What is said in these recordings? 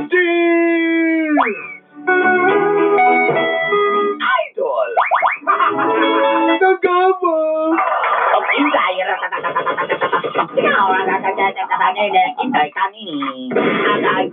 Dear Idol! Nagama! Inday, Inday kani. Agay.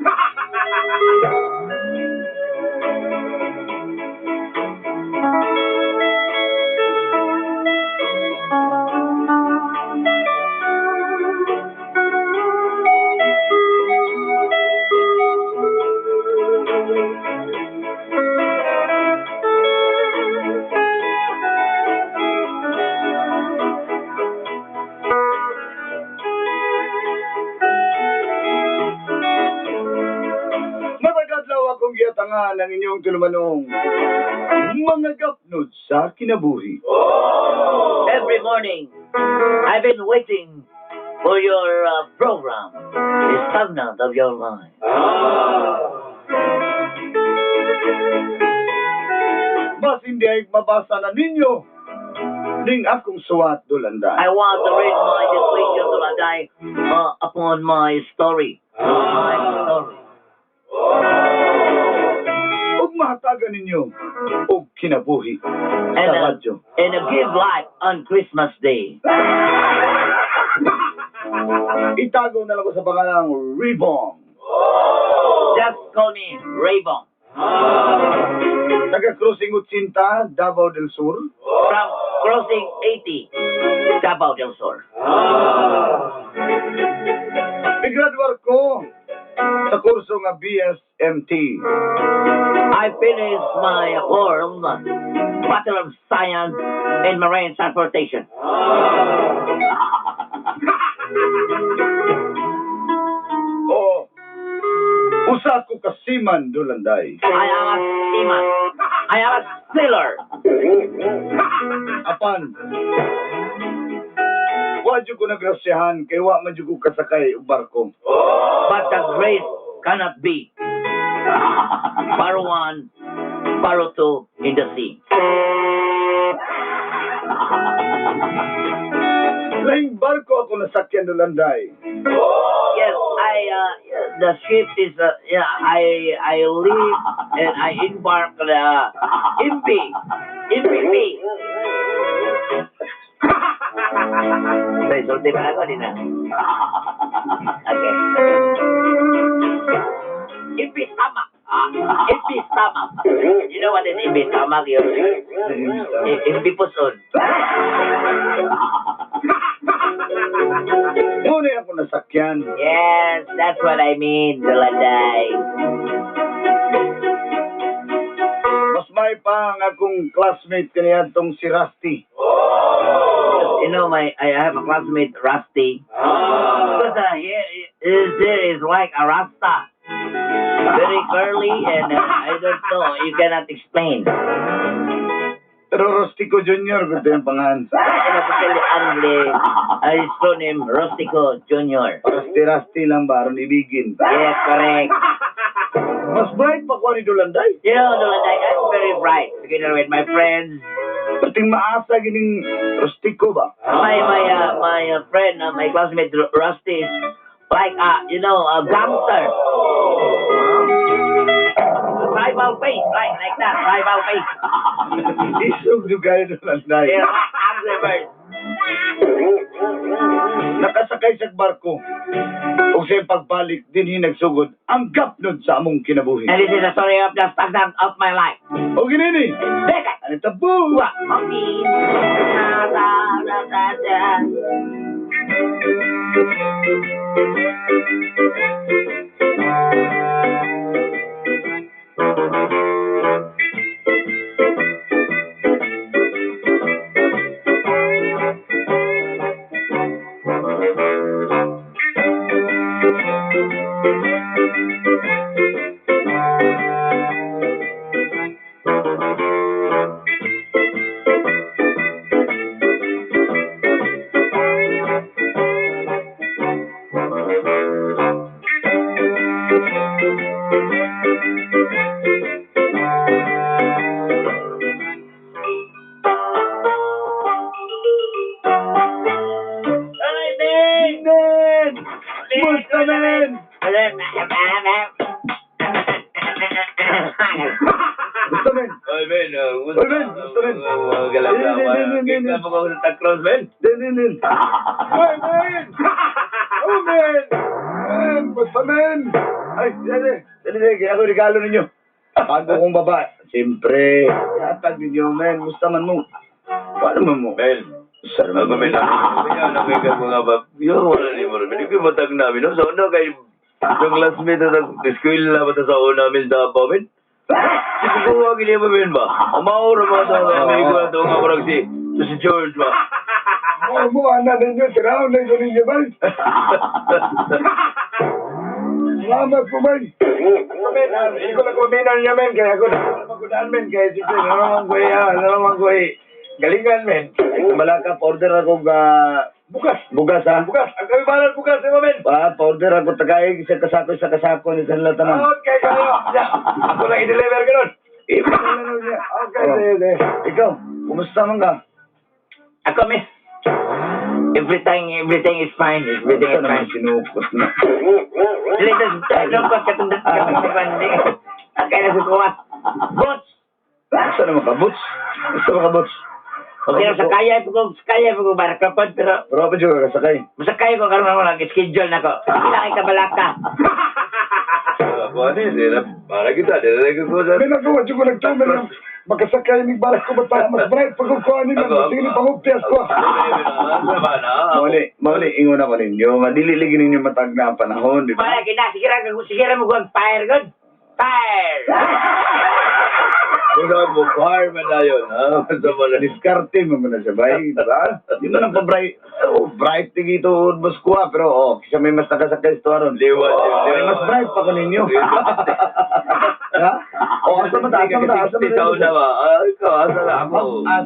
Matagadlaw akong giyatangan ang inyong tulumanong mga gapnod sa kinabuhi. Every morning, I've been waiting for your program, The Stagnant of Your Mind. Basin di ay mabasa na ninyo ning akong suwat, Dulanday. I want to read my situation to die upon my story. My story. Ug mahatagan ninyo og kinabuhi sa And, radyo. and give life on Christmas Day. Itago na lang ko sa pangalang Ribong. Just call me Raybon. Taga Crossing 80, Davao del Sur. From Crossing 80, Davao del Sur. Igraduar ko sa kurso nga BSMT. I finished my course, Bachelor of Science in Marine Transportation. Oo. Usa ko ka seaman, Dulanday. I am a seaman. I am a sailor. Apan, wa jud ko nagrasyahan kay wa man jud ko kasakay og barko. But the grace cannot be. Paro one, paro two in the sea. Lahing barko ako nasakyan, Dulanday. Yes, I the ship is yeah, I leave and I embark the MB MBP. Sorry, sulti pa ako din na. Okay. MB stomach. Ah, MB stomach. You know what is MB stomach? Yung MB puson. Muna ako nasakyan. Yes, that's what I mean, Dulanday. Mas may pa ang akong classmate kaniadtong si Rusty. You know, my I have a classmate, Rusty. Because he is like a Rasta. Very curly and I don't know, you cannot explain. Pero Rustico Jr. gusto yung pangalan. Ano Angle, I saw name Rustico Jr. Rusty Rusty lang ba aron ibigin. Yes, correct. Mas bright pa ko ni Dulanday. Dulanday, I'm very bright together with my friends. Pating maasa gining Rustico ba? My friend, my classmate Rusty is like a gangster. Tribal face, right? Like that, tribal face. Isog jud kayo, Dulanday. Yeah, Angry Bird. Nakasakay sa barko. Ug sa iyang pagbalik dinhi nagsugod ang gapnod sa among kinabuhi. And this is the story of the stagnant of my life. O ginini, Teka! ano tabo? Wa, monkey. Da, da, da, da, da. Alright, men. Oy, men, gusto, men. Din, din, din, din, din. Kita mo ko sa Tacros, men. Din, din, din. Oy, men! Oh, men! Men, basta men! Ay, dali, dali, dali. Kaya ako regalo ninyo. Bago kong baba. Siyempre, yatag ninyo, men. Gusto man mo. Paano man mo? Men. Sir, Ako, men. Ako, men. Ako, mga ba. Yo, wala ni mo. Men, ikaw matag namin, no? Sa una kay yung classmate na nag-school na ba sa una namin sa Davao, men? Siguro gini ba, men ba? Amaw ra ba sa amigo na to nga murag si George ba? Mo, mo, ana ninyo, tiraon na ko ninyo, bay. Salamat po, bay. Men, hindi ko lang kuminan niya, men. Kaya ako magudaan, men. Kaya siyempre, naraman ko eh, naraman ko eh. Galingan, men. Malaka, order ako ga Bukas. bugas, ha? Bukas. Ang kami balan bukas, eh, men. Pa, order ako tagay sa kasako sa kasako ni sa tanan. Okay, kayo. Ya, ako lang i-deliver ganun. Niya. Okay, Oh. sige, sige. Ikaw, kumusta man ka? Ako, miss. Everything is fine. Everything Basta is naman fine. sinukot na. Dili ta lungkot katong katong banding. Ang kaya na kuha. Boots. Basta naman ka, Boots. Basta naman ka, Boots. Okay, sa kaya ko sa kaya ko baraka pod pero Pero pa juga kasakay. masakay ko karon mo lang schedule nako. Sige lang kay kabalaka. Ako ani, sila para kita, dili ko sa Men, ako, wadyo ko nagtama na makasakay ni balak ko bata, mas bright pag kukuha ni man, sige ni pangupiyas ko. Mauli, mauli, ingon ako ninyo. Madili lagi ninyo matag na ang panahon, di ba? Wala gina sige ra sige ra mo kuang fire good. Fire. Kung mo fire man na yun, ha? Sa mga Diskarte mo na siya, bay, di ba? Di mo nang pa-bright. Oh, bright tig ito, mas kuha, pero oh, kisa may mas nakasakay sa tuwaron. Liwan, Oh, liwan. may mas bright pa ko ninyo. Ha? Oh, asa man ta, asa man ta, asa man ta. Ikaw na ba? Ah, ikaw, asa na ako. Ah,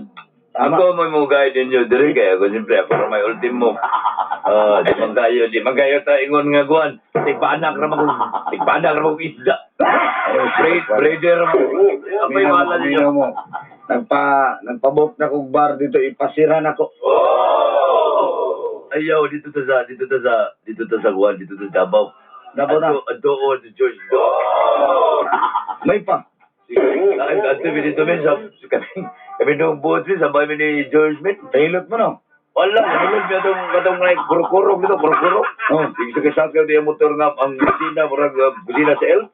tama. Ako may mo guide ninyo diri kay ako siyempre ako ra may ultimo. Ah, di man kayo, di man kayo ta ingon nga guan. Tigpaanak ra man tigpaanak ra man isda. Oh, Breeder ra man. Ang may Minaw mo, bala ninyo. minaw mo. Nagpabok na kong bar dito, ipasira na ko. Oh! Ayaw, dito ta sa guan, dito ta sa Davao. Davao na. Adto, adto, si George. Do. May pa. Ay, adto mi dito men sa kami nung buot mi sabay mi ni George men. Pahilot mo no. Wala, nahulog niya itong katong like kurok-kurok dito, kurok-kurok. Oh. Sige sa kasakyo di ang motor nga ang busina, murag busina sa elf.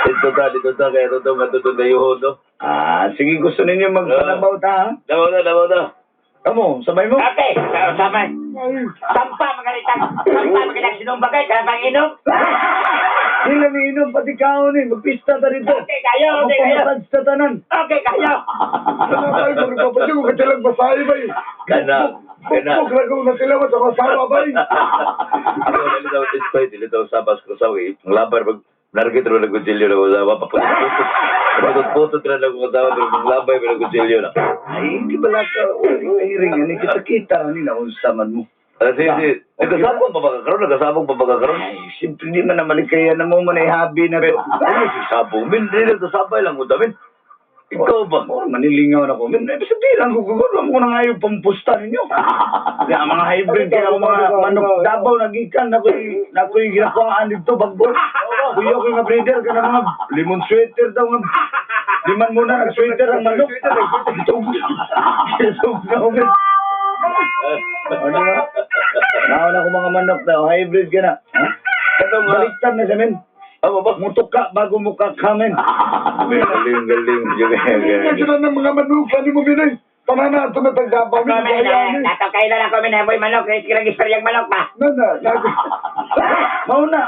Dito ta, kaya ito nga ito dayuhon to. Ah, sige, gusto ninyo magpanabaw ta, ha? Dabaw na, dabaw na. Kamo, sabay mo. Okay, sama. Sampa magalitag. Sampa magalitag sinumba kay kana pang inom. Di lang iinom, pati kaon eh. Magpista ta dito. Okay kayo, okay kayo. Magpamassage ta tanan. Okay kayo. Ano bay, mga kapatid ko, katilang basahe, bay. Kana, kana. Bukbuk lang ko natilawas ako asawa, bay. Ako, dili daw, istoy, dili daw sabas ko sa ang labar, pag nargit ro nagkutsilyo na ko sa paputot-putot. Paputot-putot na lang ko sa pero ang labay, pero nagkutsilyo na. Ay, hindi pala ka. Ay, ring, ano, kita-kita na nila unsa man mo. Ah, sige, sige. Nagkasabong pa ba ka karon? Nagkasabong pa ba ka karon? Ay, siyempre di man na malikaya na mo man ay habi na to. Ano si sabong? Min, dili na sabay lang ko damin. Ikaw ba? Oh, manilingaw na ko. Men, eh, basta di lang ko guguro mo na ngayon pampusta ninyo. Ya, mga hybrid kaya ako mga manok Davao nagikan na ko'y na ko'y ginakuhaan dito bagbo. Kuya ko nga breeder ka na mga lemon sweater daw nga. Liman muna nag sweater ang manok. Itog na men. Ano na? Naon ako mga manok na hybrid ka na. Ha? Katong nga. Baliktad na siya men. Ano ba? Mutok ka bago muka ka men. Galing, galing. Hindi sila ng mga manuka ni mo, Binay. Tanana, ito na tagdabaw, Ako min, men, kaya ni. ato kailan ako men, boy manok, sige lang istorya manok ba. Nana, nago. Mauna.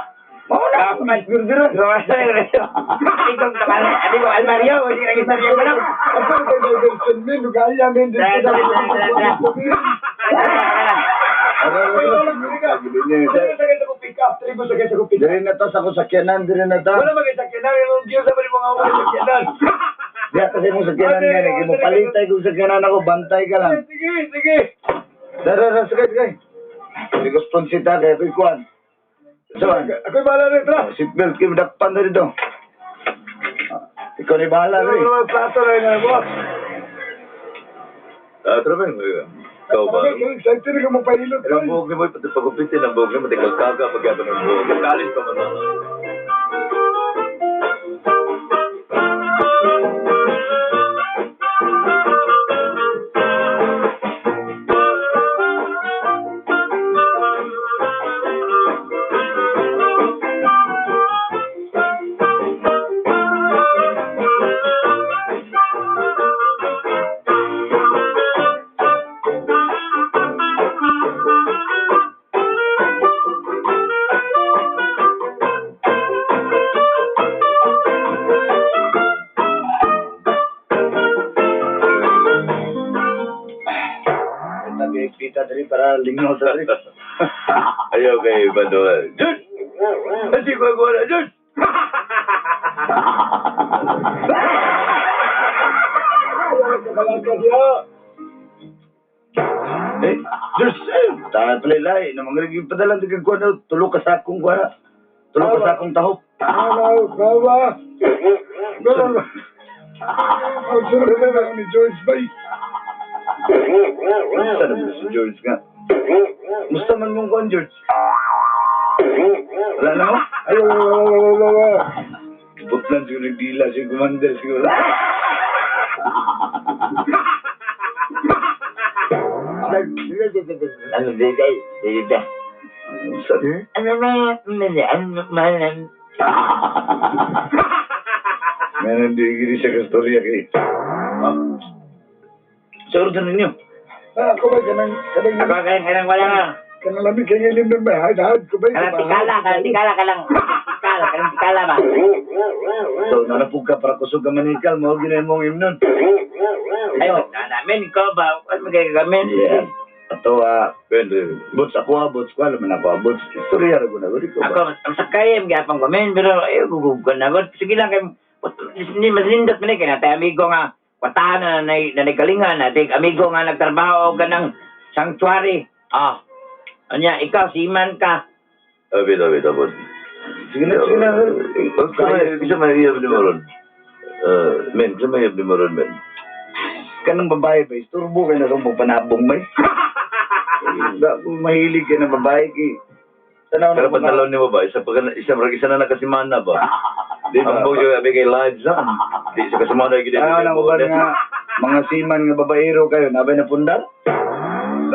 Mauna. Ako man. Gurdira. Adigong kamara, adigong almario, sige lang istorya manok. Ako na tayo diversion, min, lugaya, min, dito Tara, na. tara, tara, tara. Diri na to sa kusakyanan, diri na to. Wala magkasakyanan. Yung Diyos sa mga mga sakyanan. Diya kasi mong sakyanan nga ni, mo palitay kong sakyanan ako, bantay ka lang. Sige, sige. Dara, dara, sakay, sakay. Hindi ko sponsita kaya ko'y kuwan. Saan? Ako'y bahala rin, tara. Oh, seatbelt, kayo dakpan na dito. Ah, ikaw ni bahala Ano rin. naman plato na yun, boss? Ah, tara ba? Ikaw ba? Excited na ka mapahilot, Ilang bay. buhok ni mo, pati pagupitin ang buhok ni mo, tigal kaga, pagyaban ng buhok. Kalis pa man na. Dali para lingnaw sa dali. Ayaw kay Bandura. George! Kasi ko ako na, George! Kabalaka diha. Eh, Diyos, eh, tayo pala ilay. Na mga naging padala, di kag kuha na, tulo ka sa akong kuha. Tulo ka sa akong tahop. Bawa, bawa. Bawa. Ang sunod na lang ni George Bay. Musta naman si George nga? Musta man mong kuhan, George? Wala na mo? Ay, wala, wala, wala, wala. Butlan siguro nagdila si Commander siguro. Ano dito? Dito. Ano na ano man Meron din gini siya kastorya kay. Ah. Sa order ninyo. Ah, ako ba, kanang, kanang, Ako kaya kanang wala nga. kanang lamig kay ilim nun ba? Hide, hide ko ba? Kanang tikala, ka lang. Tikala, kanang tikala ba? So, nanapog ka para kusog ka manikal, mao ginay mong imnon. Ay, na namin ko ba? Ano magagamin? Yeah. Ato, Ben, bots ako ah, bots ko, alam mo na ako ah, bots. Istorya ra ko na, guri ko Ako, ba? ang sakay, gyapon ko men, pero ay, gugug na god. Sige lang kay hindi mas nindot man kay natay amigo nga watahan na na na nagalingan na amigo nga nagtrabaho og kanang sanctuary. Ah. Anya, ikaw siman ka. Abi, abi, tapos. Sige na, sige na. Bisa mahiyab ni Maron. Men, bisa mahiyab ni Maron, men. Kanang babae ba, isturbo kayo na sa panabong may. Ba, kung mahilig ka ng babae, kay... Tanaw na Pero ko na. pantalon ni mo ba? Isa pa ka isa isa na nakasimana ba? Di ba? Ang bogyo abi kay live sa. Di sa kasimana gid. Tanaw na ko ba nga mga seaman nga babaero kayo, nabay na pundar?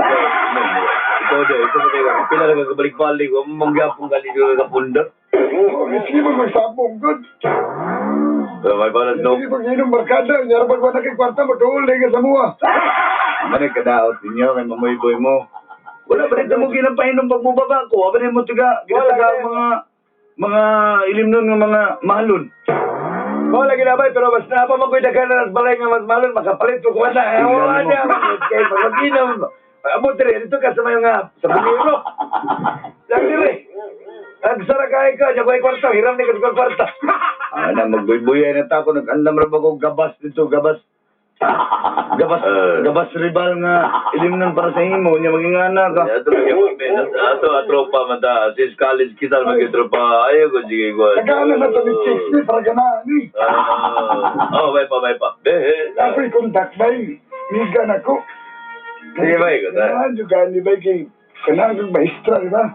Ikaw do, ikaw do ka pila ra ka kabalik-balik, wa mo mangyapon gali ka kapundar. Oh, sige mo magsabong, good. May balas no. Sige pag inom barkada, yara pag wala kay kwarta, magkaul ka sa mua. Ano kadaot ninyo kay mamoy boy mo? Wala pa rin mo ginapahinom pag mubaba ko. Wala rin mo tiga, ginataga ang mga ilim nun nga mga mahalon. Mao lagi na bay, pero mas napa man ko'y daghan na balay nga mas malon makapalit ko kuha na. Eh, wala niya. Kay pag-inom. Abot diri dito ka sa mayo nga sa Bumiro. Lang diri. Agsara kay ka, jagoy kwarta, hiram ni ka sa kwarta. Ah, na magbuybuyay na ta ako nag-andam ra ba ko gabas dito, gabas. Gabas, gabas ribal nga ilim nun para sa imo nya magingana ka. Ato lagi men, ato atropa man ta since college kita magitropa. Ayo ko sige ko. Tagaan na sa ni chicks ni, para ganaan ni. Oh, may pa, may pa. Eh, Ako'y contact bay. Migan ako. Sige, bay, ko tayo. Kailangan juga ni bay kay kanang kang maestra, di ba?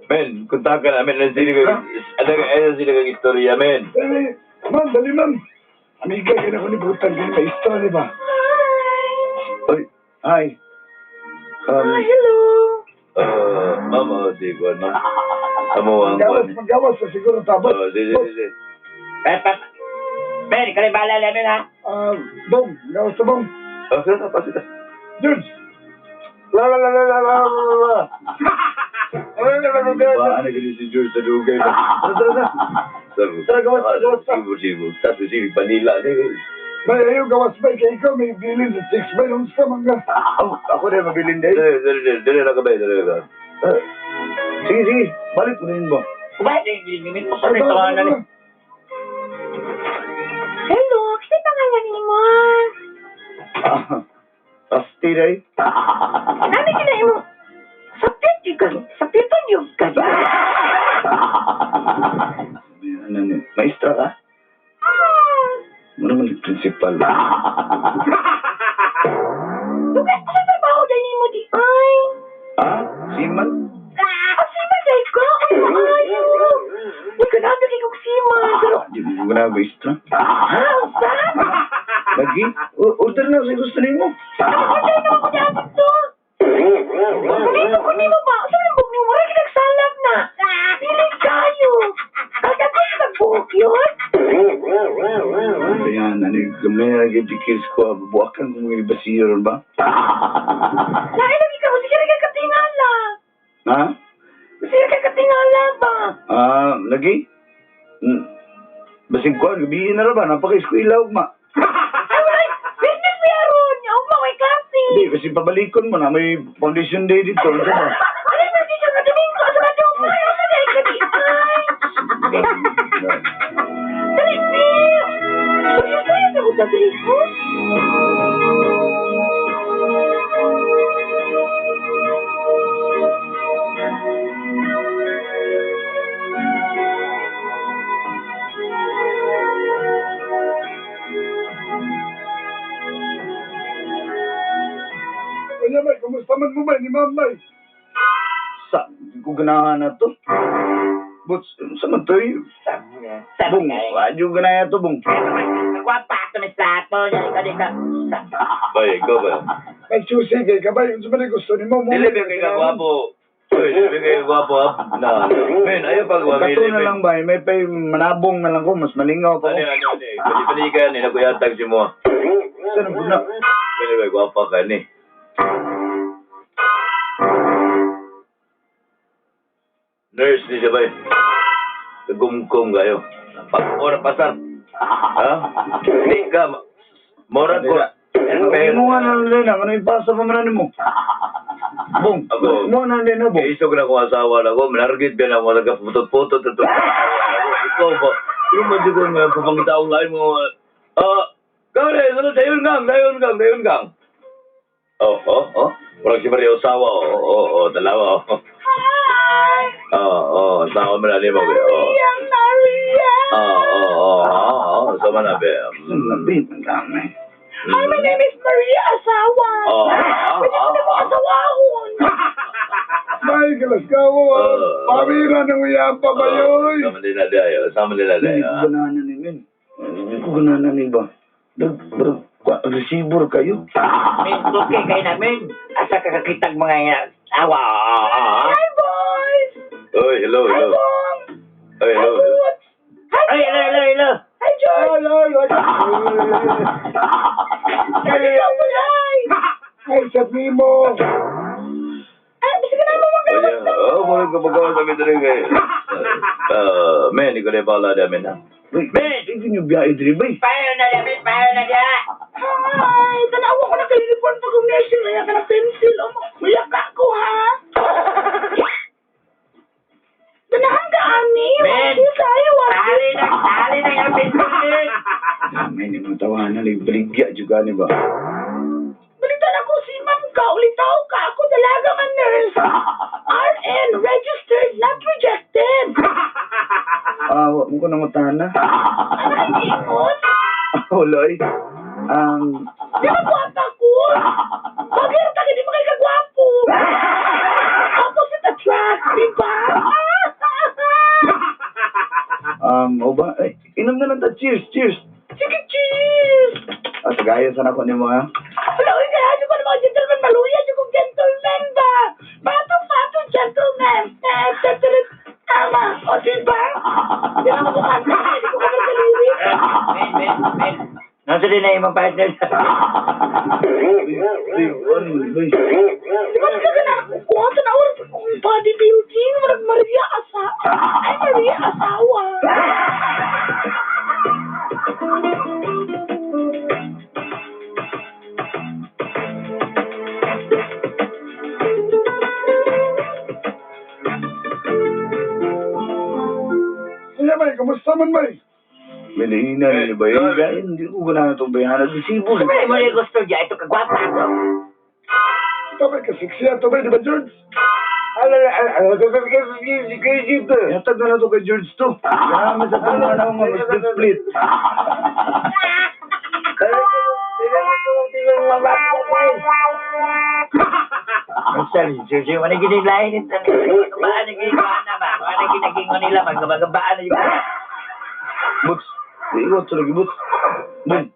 Men, kontakan namin ang sino ka, ano ano sino kang istorya, men. Eh, ma'am, dali ma'am. Amiga, kaya ko ni Butan, kay maestra, di ba? Oy, hi. Hello. Ma'am, oh, di ko, ma'am. Amo ang Magawas, kwan. magawas sa siguro tabot. Oh, di, di, di, di. Eh, pa. Ben, kali bala namin ha. Ah, bong, magawas sa bong. Oh, sir, pasita. George! La la la la la la la la. Ba, ano gani si George sa dugay ba? Tara, tara, tara. Tara, gawas ta, gawas ta. Sibo, sibo. Tapos, sibo, panila. Di, Bay, ayaw gawas bay kay ikaw may bilin sa chicks bay unsa man ka. Oh, ako rin mabilin di, day. di, di, di, di, ka ba, di, di, ka. Ah, sige, sige. Balik mo na yun ba? Kumain din din mo sa tawanan ni. Hello, kasi pangalan ni mo? Ah, pasti day. Nani kina imo? Sapit yun ka. Sapitan yun ka. Ano ni? Maestra ka? Ano naman yung principal? Dugas ko sa trabaho dahil nimo di ay. Ah, seaman? Ah, sima dahil ko. Ay, maayo. Uy, ganado kay kong sima. Pero, Di mo na maestra. ha, sa? Lagi? Order na sa gusto nimo. Order na ako dati to. Palito ko nimo ba? Sa nang bug nimo? Mura kinagsalab na. Dili kayo. Kagagos sa buhok yun. Ayan, ano yung gamay na nag-ipikis ko, buwakan kung mga ibasiyo ron ba? Lain ikaw, sige ka katingala. Ha? Sige ka katingala ba? Ah, lagi? Basig ko, gabihin na ra ba? Napaka-eskwela, ugma. Ay, wala. Business mi aron. Ugma, may klase. Hindi, kasi pabalikon mo na. May foundation day dito. Ano ba? Ano ba dito nga Domingo? Sa mga Domingo, ano sa dahil ka di? Ay! Dali, Bill! Seryoso yun ako sa ko? Kanya bay, kumusta man mo bay ni Ma'am bay? Sa, di ko ganahan na to. But, sa man to eh? Bong, adyo ganahan to, bong. Gwapa to mi sa ato. Ikaw di ka. Bay, ikaw ba? May choosy kay ka bay, unsa man ang gusto nimo mo? Dili ba kay ka gwapo? Uy, dili kay gwapo ha? Na, men, ayaw pag Kato wamili, na men. lang ba, eh, may pay manabong na lang ko, mas malingaw pa Ano, ko. ano, ano, pali-pali ka ni, nakuyatag si mo. Saan ang na? Dili ba, gwapa ka ni. Nurse ni siya bay. Nagumkum kayo. Pag ora pasar. Ha? Di ka. Mora ko. Pero mo nga na lang na, ano ipasa pa man mo? Bong, Ako. mo na lang na, bong. Kaya isog na akong asawa na ko, manargit ba na ako, nagkaputot-putot ito. Ikaw ba? Yung medyo ko nga, papangitaong lain mo, ah, kare, sunod, dayon gang, dayon gang, dayon gang. Oh. Murag si Maria Osawa, oh, dalawa, oh. Hi! Oh, asawa mo na nimo, be, oh. Maria, Maria! Oh, sama na, be. Ang labi, ang dami. Hi, my name is Maria Asawa. Oh, Pwede ko na mo asawahon. Bay, kalasgawo ah. Pamira ng uyapa bay oy. Sama din na dayo, sama din na Hindi dayo. ko ganahan ni men. Hindi ko ganahan ni ba? Agresibo kayo. Men, okay kayo na, men. Asa ka kakitag mga yan. Awa, ah. Hi, boys! Oy, hello, Hi, hello. Bong! Oy, Hi, hello. hello. Boots! Hi, Ay, hello, hello, hello. Hi, George! Ay, ay, ay. Hi, Hi! Ay, sa nimo. Ay, bisa ka na mo Oye, oh, murag ka pagkawa sa amin diri kay. Men, ikaw na pala namin ha. Men! Hindi nyo biyahe diri ba eh? Payo na dya, men. Payo na dya. Hi! Tanawa ko na kayo uniform pag nursing. Maya ka na pencil. Oh, muyaka ko, ha? Tanahan ka, ani. Men! Wasi tayo, wasi. Tali na, tali na yung pencil, men. Dami ni mga tawanan, nagbaligya juga ni ba? Balitan ako, si ma'am ka. Ulitaw ka. Ako dalaga man nurse. RN, registered, not rejected. Ah, wa mo ko nang utana. Ano ang ingon? Wala eh. Di ba gwapa ko? Bagay ta di ba kayo kagwapo? Opposite attract, di ba? O ba? Eh, inom na lang ta. Cheers, cheers. Sige, cheers! Ah, tagayan sana ko ni mo ha. Wala, uy, kaya ko ng mga gentleman, maluya dyan kong gentleman ba? Pato-pato gentleman! Eh, tatalit, tama! O, di ba? Hindi naman ko kanta, hindi ko kanta sa lyrics. Men, men, men. Nasa din na imong partner. Uy, uy, uy. Di ba nagkagana ako ko? Tanawa rin kong bodybuilding, marag Maria Asa. Ay, Maria Asawa. Kanya bay, kumusta man bay? Milihina ni ba yun? Gaya, hindi ko ganahan itong bayahan. Agresibo. Siyempre, mo rin gusto dya. Ito kagwapa to. Ito bay, kasiksi ato bay, di ba George? Yatag na lang to kay George to. Ganahan sa tama na ako nga mas split. Ang sali, Sergio, wala ginilain ito. Magabaan na ginagawa na ba? Wala ginagingon nila. Magabaan na yung Boots. Iwat sa lagi, Boots. Bong.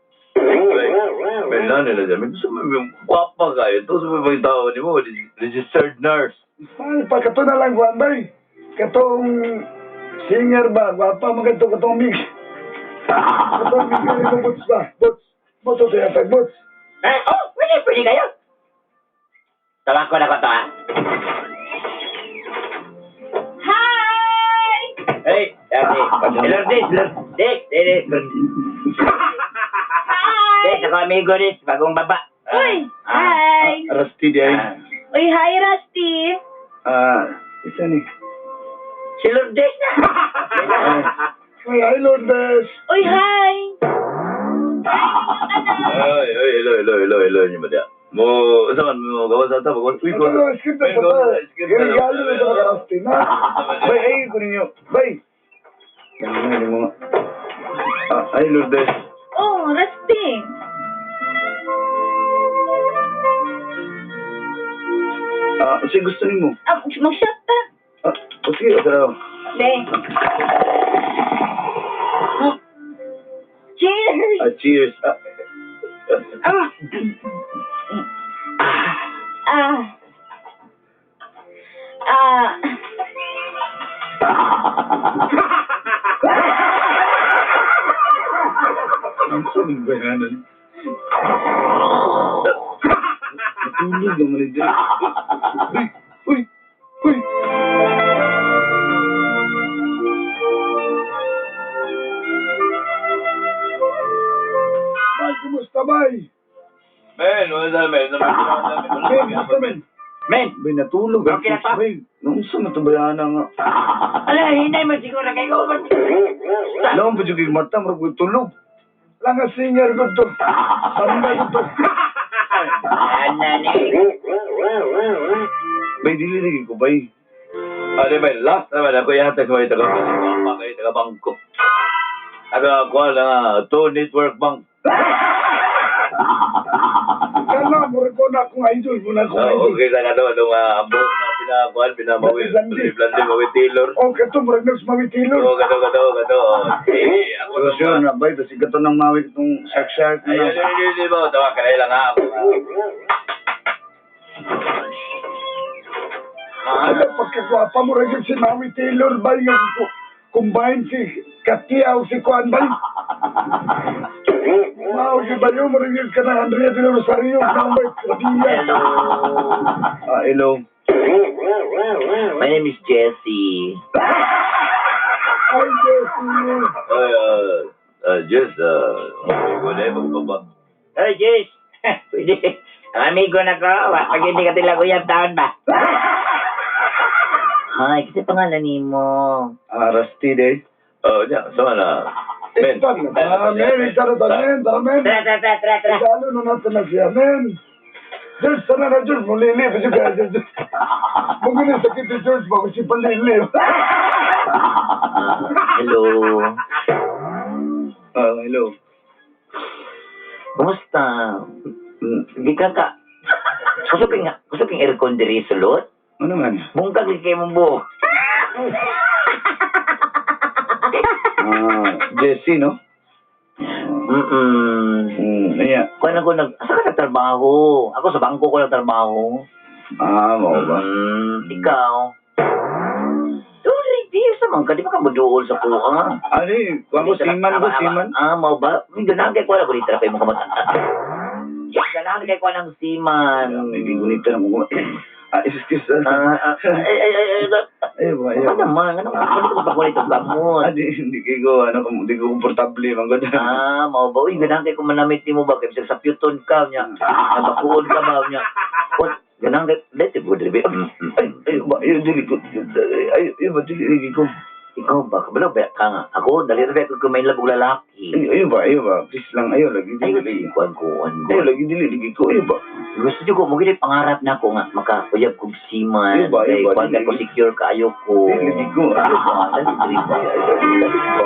Men, na nila dyan. Gusto mo yung gwapa kayo. Ito sa mga tao ni mo, registered nurse. Ay, pa kato na lang kuan bay. Katong singer ba, gwapa man kadto katong mix. Katong mix ni mo boots ba? Boots. Boots to yatag boots. Eh, oh, pwede, pwede kayo. Tawag ko na ko to, ah. Hi! Hey, Ate. Hello, Dick. Dick, Dick, Dick. Hi! Dick, ako amigo, Dick. Bagong baba. Uy, hi. Ah, Rusty di ay. Uy, hi, Rusty. Ah, isa ni. Si Lourdes na. Ay, hi, Lourdes. Uy, hi. Hi, ninyong tanan. Ay, ay, hello, hello, hello, hello, niyo ba diya? Mo, sa man mo gawas ata pag uy, Ito na, skip na sa ta. Regalo na sa mga Rusty na. Bay, ay ko ninyo. Bay. Ano ni mo? Ah, ay Lourdes. Oh, Rusty. Ah, sige gusto nimo. Ah, mag-shop ta. Ah, o sige, tara. Be. Cheers! Ah, cheers. Ah, Ah. Ah. Ah. Ang sabi ba yan? Natulog naman ni Derek. Uy! Uy! Uy! Bay, kumusta, bay? Men, wala sa men, sa men, sa men. Men, kumusta, men? Men, Bay, natulog. Okay na pa? Bay, naunsa na ito ba yan nga? Ala, hinay mo siguro kay ko. Lawan pa dyan kay mata, marag ko'y tulog. Lang ang singer ko to. Sanda ko to. Ana ni. Bay, dili lagi ko, bay. Ah, di ba, last naman ako yata sa mga taga kayo, taga bangko. Taga kuha lang ah, Two Network Bank. Kala, mura ko na akong idol. Muna akong Ah, idol. okay sa kato, itong ambo na pinakuhan, pinamawi, Blandi. Blandi, Mawi Taylor. Oh, kato, murag nagsmawitilon. Oo, kato, kato, kato. Eh, ako So, sure na, bay. Basi ka to ng mawi itong shark-shark. Ay, na. ay, ay, ay, ba, tawa ka na lang ha. Ano, pagkakwapa mo rin si Maui Taylor ba yung combine si Katia o si Kuan ba? Wow, si Bayo mo rin ka na Andrea de Rosario, number Katia. Hello. Ah, hello. My name is Jesse. Ay, Jesse. Ay, Jess, okay ko na, magbaba. Hey, Jess. Pwede. Ang amigo na ko. Pag hindi ka tilaguyab taon ba? Hi, kasi pangalan ni mo. Ah, Rusty day. Oh, niya, sama na. Men. Ito na, ah, men, ito na, men, tara, men. Tara, tara, tara, tara, tara. Regalo na natin na siya, men. George, tara na, George, mulili. Kasi kaya, George. Mungkin sakit si George, bago si Palili. Ah, hello. Ah, hello. Kumusta? Gikan ka. Kusog king aircon diri sulod. Ano man? Bungkag lagi kay mong buhok. Ah, Jesse, no? Mm. Iya. Kuan ako nag asa ka nagtrabaho? Ako sa bangko ko nagtrabaho. Ah, mao ba? Ikaw. Dili, di sa man ka di ba ka moduol sa kuha? Ano eh, kuwan ko, seaman ko, seaman. Ah, mao ba? Uy, ganahan kay kuha ko dito kay mo kamata. Ganahan kay kuha ng seaman. May gunita na mo. Ah, excuse. Ah, ah, ay, ay, ay, ay, Ay, ba, ay, ano naman? Ano, ano ko ba kuha itong gamot? Ah, di, hindi kay ko, ano, hindi ko komportable, man ko. Ah, mao ba? Uy, ganahan kay ko manamit nimo ba? Kay bisag sa pyuton ka niya. Nabakuon ka ba niya? What? Ganahan kay let it go dili. Ay, ay, ba, ay, dili ko, ay, ay, ba, dili, dili ko. Ikaw ba? Kabalo ba ka nga? Ako, dali ra ba ko kumain labog lalaki. Ay, ay, ba, ay, ba, please lang, ayaw, lagi, Ay, dili, lagi. kuan kuan. Ayaw, lagi, dili, lagi ko, ay, ba. Gusto jud ko mo gid pangarap na ako nga makauyab kog seaman. Ay, ba, ay, Kay ba, kuan dili. ko secure kaayo ko. Dili, lagi ko, Ay, ba, dali ba. Ay, ay, ay, dali ba.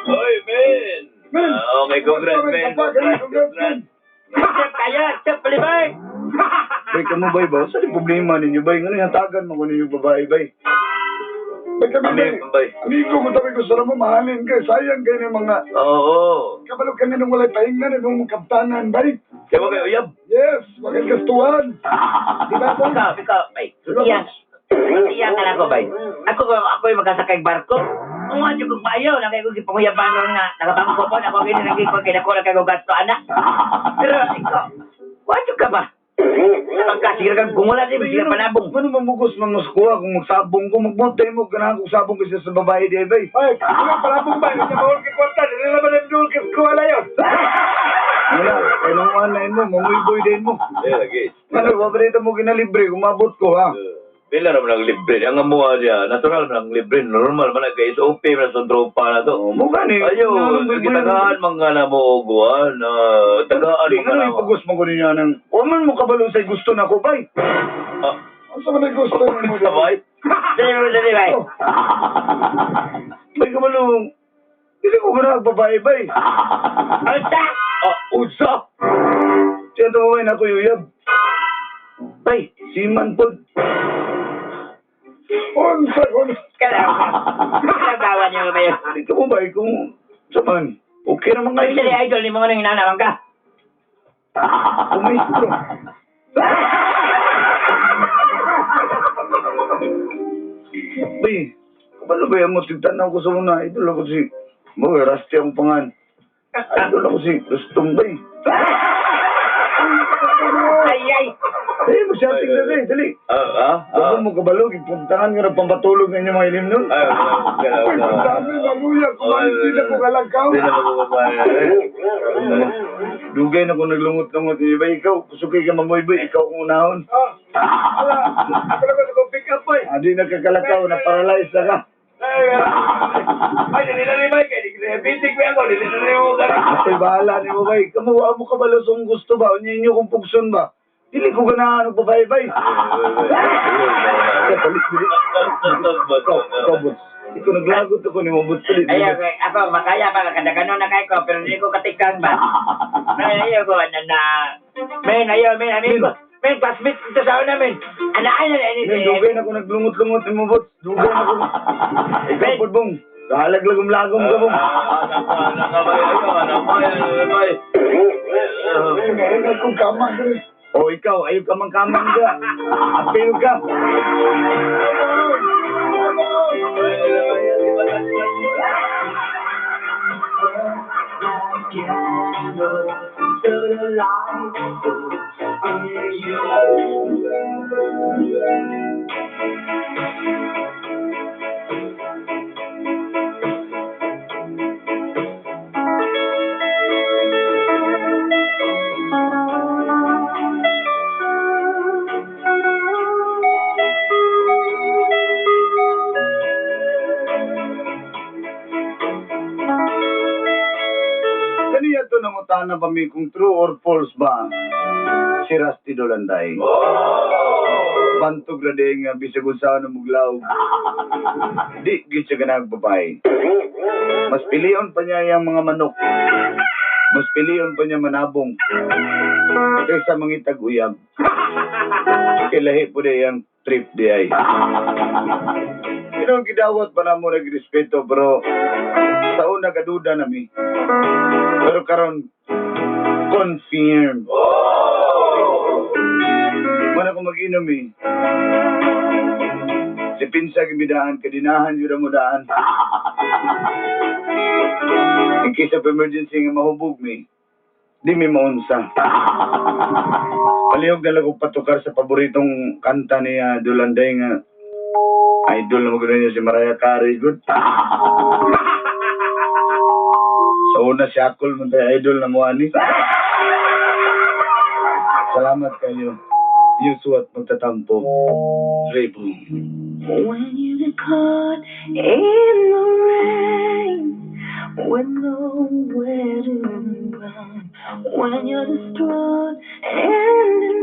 Oy, men! Men! Ah, okay, congrats, men. Congrats, congrats, men. Chef kayo, chef palibay. Bay, kamo, bay, ba? Sa di problema ninyo, bay? Ngano, hatagan mo ko ninyo, babae, bay. Bay, kami, Ami, bay. bay. Amigo ko tabi ko sa mo, mahalin kay. Sayang kayo ng mga Oo. kabalo kami nung walay pahingnan, nung kaptanan, bay. Kaya mo kayo, uyab. Yes, wakil gastuhan. Di ba, boy? Ikaw, ikaw, bay. Iyan. Iyan ka na ako, bay. Ako, ako yung magkasakay barko. Ang mga jud kog maayo, na kay ko gipanguyaban ron nga nakabangko po na ako gini naging ko kinako na kay ko gasto ana. Pero ikaw, wa jud ka ba? Pagka, sige kang gumula din, sige panabong. Ano mamugos man mas kuha kung magsabong ko, magbutay mo, ganahan kong sabong kasi sa babae di bay. Ay, wala palabong ba? Hindi na kay kwarta. Hindi naman ang duol kay eskwela yun. Wala, kay nung anayin mo, mamuyboy din mo. Eh, lagi. Ano, paborito mo ginalibre, kumabot ko ha. Pila naman ang libre. Ang amuha niya, natural man ang libre. Normal man ang guys. OP man sa tropa na to. Oh, mo gani. Ayo, gitagaan man nga na mo og kuan. Tagaan Di man nga nga na mo. ipagos mo ko ninyo ng, o man mo kabalo sa gusto na ko, bay. Ah, Unsa man ang gusto nimo? sabay. Dali, dali, bay. Oh. Bay, kabalo, hindi ko ganahan babae, bay. Alta! Ah, unsa? Siya ito bay, nako yuyab. Bay, Siman po. Unsa kun? Kalabawan niyo ba yun? Dito mo bay, kung, saman, okay naman Ay, kayo. dali, idol, ni mo nang inanaman ka. Pumistro. Bay, kabalo ba yan mo? Tigtanaw ko sa una. Idol ako si... Mo, rusty ang pangan. Idol ako si Rustom, bay. Ay, ay! Eh, magsating na dali, dali. Ah, ah, ah. Bago mo kabalo, ipuntahan ka na pampatulog na inyong mga ilim nun. Ay, wala, Uy, wala. dami maluya kumain di na ko kalakaw. Di na makukuha. Dugay na kung naglungot-lungot. Eh, bay, ikaw, kusukay ka mamoy, bay. Ikaw kung unahon. Ah, ala, ako na ko sa kong pick up, boy. Adi nagkakalakaw, na-paralyze na ka. Ay, ay, dali na rin, bay. Kaya diabetic ba ako? Dali na rin mo ka. Ate, bahala ni mo, bay. Kamu, wa mo kabalo sa kung gusto ba? Unya inyo kung pugson ba? Dili ko ganahan og babae, bay. Kaya, dali, dali. Ikaw, ikaw, boss. Ikaw, naglagot ako ni mo, boss. Dali, Ay, dali. okay. Ako, makaya pa, kadagano na kay ko, pero hindi ko katikang ba. Ay, ayaw ko, na, na, men, ayaw, men, amigo. Men, classmate ito sa una, men. Ana, ay, ay, ay, Men, dugay na ko naglungot-lungot ni mo, boss. Dugay na ko. Ikaw, pod, bong. Kahalaglag-lagom ka, bong. Ay, kung kamang diri. O, ikaw, ayaw ka mang kamang ka. Apil ka. Kaniya to nangutana pa mi kung true or false ba si Rusty Dolanday. Bantog ra di nga bisag unsa na muglaw. Di gyud siya ganahag babae. Mas pilion pa niya yang mga manok. Mas pilion pa niya manabong kaysa mangitag uyab. Kay lahi po di ang trip di ay. Pero ang gidawat pa namo nagrespeto pero sa una kaduda nami. Pero karon confirm. Wala ko mag-inom eh. Si Pinsa gimidaan, kadinahan yun mo daan. In case of emergency nga mahubog mi, di mi maunsa. Palihog na lang kong patukar sa paboritong kanta ni Dulanday nga idol na magano niya si Mariah Carey. Good. Sa una si Akol man tayo idol na mo ani. Salamat kayo. Yusuat magtatampo. Rebo. When you get caught in the rain, with nowhere to run, when you're distraught and in